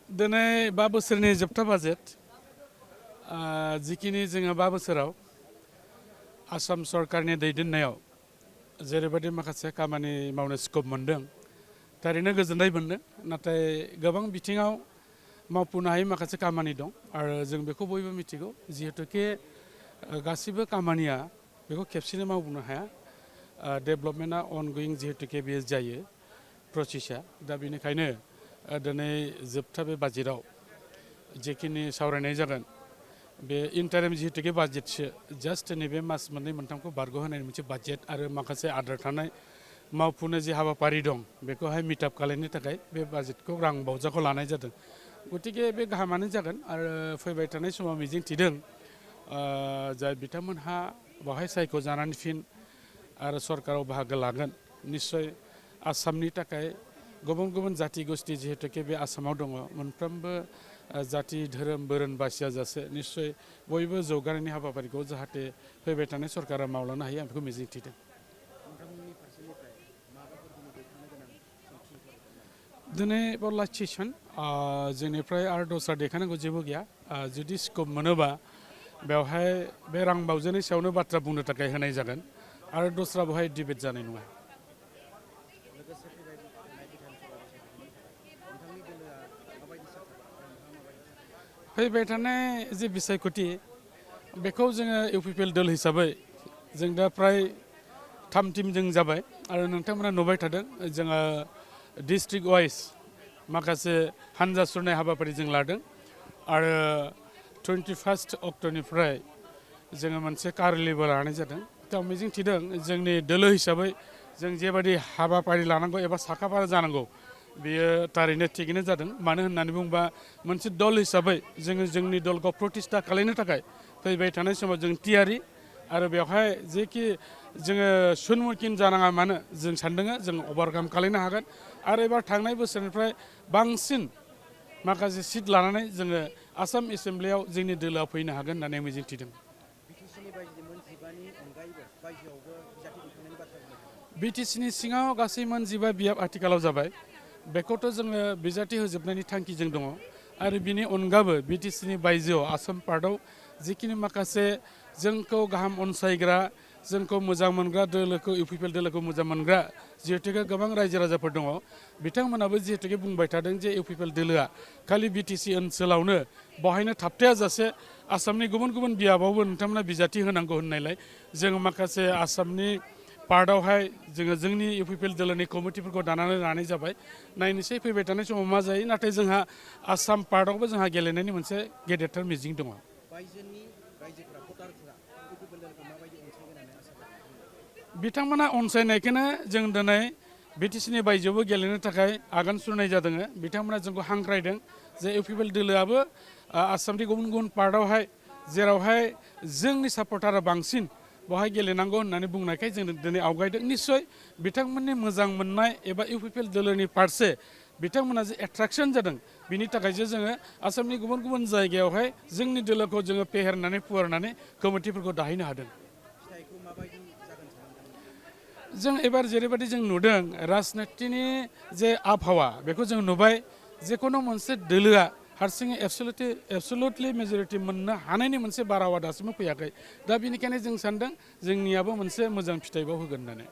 दिनै 5 बोसोरनि जोबथा बाजेट जिखिनि जोङो 5 बोसोराव आसाम सरकारनि दैदेननायाव जेरैबायदि माखासे खामानि मावनो स्कप मोनदों थारैनो गोजोननाय मोनदों नाथाय गोबां बिथिङाव मावफुंनो हायै माखासे खामानि दं आरो जों बेखौ बयबो मिथिगौ जिहेतुके गासिबो खामानिया बेखौ खेबसेनो मावनो हाया डेभेलपमेन्टआ अनगयिं जिहेतुके बेयो जायो प्रसेसा दा बेनिखायनो दिनै जोबथा बे बाजेटआव जेखिनि सावरायनाय जागोन बे इन्टारिम जिहेतुके बाजेटसो जास्ट नैबे मास मोननै मोनथामखौ बारग'होनायनि मोनसे बाजेट आरो माखासे आद्रा थानाय मावफुंनो जे हाबाफारि दं बेखौहाय मिटआप खालामनो थाखाय बे बाजेटखौ रां बावजाखौ लानाय जादों गतिके बे गाहामानो जागोन आरो फैबाय थानाय समाव मिजिंथिदों जाय बिथांमोनहा बाहाय सायख'जानानै फिन आरो सरकाराव बाहागो लागोन निस्सय आसामनि थाखाय गुबुन गुबुन जाति गोष्ठी जिहेतुके बे आसामाव दङ मोनफ्रोमबो जाति धोरोम बोरोन बासिया जासे निस्सय बयबो जौगानायनि हाबाफारिखौ जाहाथे फैबाय थानाय सरकारा मावलांनो हायो आं बेखौ मिजिंथिदों दिनै बाव लास्ट सेसन जोंनिफ्राय आरो दस्रा देखायनांगौ जेबो गैया जुदि स्कप मोनोबा बेवहाय बे रां बावजानायनि सायावनो बाथ्रा बुंनो थाखाय होनाय जागोन आरो दस्रा बेवहाय डिबेट जानाय नङा फैबाय थानाय जे बिसायख'थि बेखौ जोङो इउपिपिएल दल हिसाबै जों दा फ्राय 3 टिम जों जाबाय आरो नोंथांमोना नुबाय थादों जोङो डिस्ट्रिक्ट वाइज माखासे हानजा सुरनाय हाबाफारि जों लादों आरो 21 अक्ट'निफ्राय जोङो मोनसे कार्यालिबो लानाय जादों दा मिजिंथिदों जोंनि दोलो हिसाबै जों जेबायदि हाबाफारि लानांगौ एबा साखाफारा जानांगौ बेयो थारैनो थिगैनो जादों मानो होननानै बुङोबा मोनसे दल हिसाबै जोङो जोंनि दलखौ प्रतिष्ठा खालामनो थाखाय फैबाय थानाय समाव जों थियारि आरो बेवहाय जेखि जोङो सन्मुखिन जानाङा मानो जों सानदों जों अभारकाम खालामनो हागोन आरो एबार थांनाय बोसोरनिफ्राय बांसिन माखासे सिट लानानै जोङो आसाम एसेम्ब्लियाव जोंनि दोलोआ फैनो हागोन होननानै मिजिंथिदों बिटिसिनि सिङाव गासै मोन 15 बियाब आथिखालाव जाबाय बेखौथ' जोङो बिजाथि होजोबनायनि थांखिजों दङ आरो बिनि अनगाबो बिटिसिनि बायजोआव आसाम पार्टआव जिखिनि माखासे जोंखौ गाहाम अनसायग्रा जोंखौ मोजां मोनग्रा दोलोखौ इउपिपिएल दोलोखौ मोजां मोनग्रा जिहेतुके गोबां रायजो राजाफोर दङ बिथांमोनाबो जिहेतुके बुंबाय थादों जे इउपिपिएल दोलोआ खालि बिटिसि ओनसोलावनो बहायनो थाबथाया जासे आसामनि गुबुन गुबुन बियाबावबो नोंथांमोना बिजाथि होनांगौ होननायलाय जोङो माखासे आसामनि पार्टआवहाय जोङो जोंनि इउपिपिएल दोलोनि कमिटिफोरखौ दानानै लानाय जाबाय नायनोसै फैबाय थानाय समाव मा जायो नाथाय जोंहा आसाम पार्टआवबो जोंहा गेलेनायनि मोनसे गेदेरथार मिजिं दङ बिथांमोना अनसायनायखौनो जों दिनै बिटिसिनि बायजोआवबो गेलेनो थाखाय आगान सुरनाय जादों बिथांमोना जोंखौ हांख्रायदों जे इउपिपिएल दोलोआबो आसामनि गुबुन गुबुन पार्टआवहाय जेरावहाय जोंनि सापर्टारा बांसिन बहाय गेलेनांगौ होननानै बुंनायखाय जों दिनै आवगायदों निस्सय बिथांमोननि मोजां मोननाय एबा इउपिपिएल दोलोनि फारसे बिथांमोना जे एट्राकसन जादों बिनि थाखायसो जोङो आसामनि गुबुन गुबुन जायगायावहाय जोंनि दोलोखौ जोङो फेहेरनानै फुवारनानै कमिटिफोरखौ दाहैनो हादों जों एबार जेरैबायदि जों नुदों राजनितिनि जे आबहावा बेखौ जों नुबाय जेखुनु मोनसे दोलोआ हारसिङै एबसुलुटलि मेजरिटि मोननो हानायनि मोनसे बारहावा दासिमबो फैयाखै दा बेनिखायनो जों सानदों जोंनियाबो मोनसे मोजां फिथाइबाव होगोन होननानै